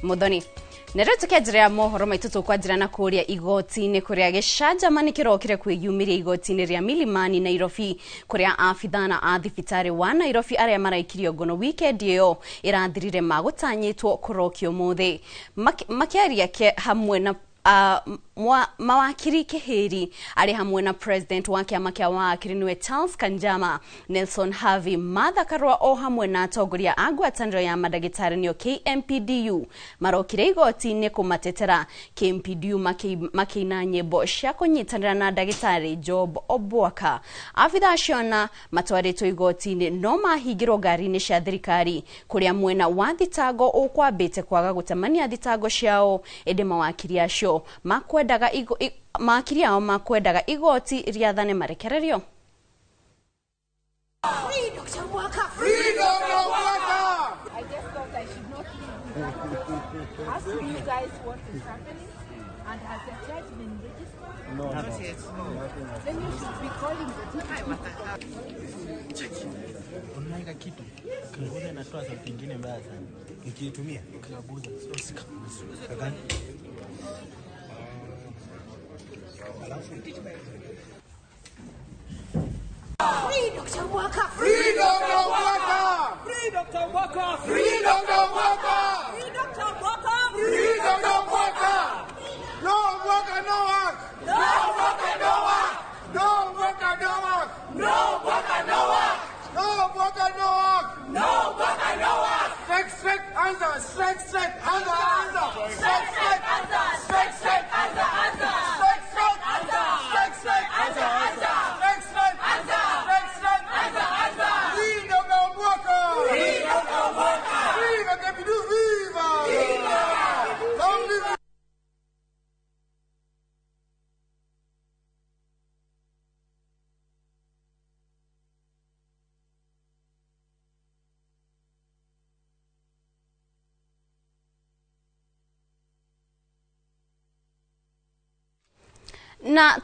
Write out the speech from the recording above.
Muthoni na rĩu tũkĩanjĩrĩra mohoro maitũ tũkwanjĩra na kũrĩa igoti-inĩ kũrĩa gĩcanjama nĩ kĩrokire kwĩyumĩria igoti-inĩ rĩa Milimani Nairobi kũrĩa abithaa a thibitarĩ wa Nairobi arĩa maraikirio ngono wikendi ĩyo ĩrathirire magũtanyĩtwo kũrokio ũmũthĩ. Makĩaria hamwe na mawakiri Kihiri arĩ hamwe na president wa kĩama kĩa mawakiri nĩwe Charles Kanjama, Nelson Harvey, Martha Karua o hamwe na atongoria a ngwatanĩro ya mandagĩtarĩ nĩo KMPDU marokire igoti-inĩ kũmatetera. KMPDU makĩina nyĩmbo cia kũnyitanĩra na ndagĩtarĩ Job Obwaka. Abithaa acio ana matwarĩtwo igoti-inĩ no mahingĩrwo ngari-inĩ cia thirikari kũrĩa mwena wa thitango ũkwambĩte kwaga gũtemania thitango ciao, ĩndĩ mawakiri acio makwendaga mawakiri ao makwendaga igoti rĩathane marekererio. Free Dr. Mwaka! Free Dr. Mwaka! I just thought I should not leave without asking you guys what is happening. And has the judge been registered? No, Not yet. Then you should be calling the Cheki. Unaweka kitu. Ukiguza inatoa sauti ingine mbaya sana. Nikiitumia Ukiguza sio kakani. Alafu Free Dr. Mwaka! Free Dr. Mwaka! Free Dr. Mwaka! Free Dr. Mwaka! Free Dr. Mwaka! Free Dr. Mwaka! No Mwaka, no work! No Mwaka, no work! No Mwaka, no work! No Mwaka, no work! No Mwaka, no work! No Mwaka, no work! Strike, strike, answer! Strike, strike, answer, answer! Strike, strike, answer! Strike, strike, answer, answer! Strike, strike, answer! Strike, strike, answer, answer! Strike, strike, answer! Strike, strike, answer, answer! Free Dr. Mwaka! Free Dr. Mwaka! Free Dr. Bidu, viva! Viva! Long live Na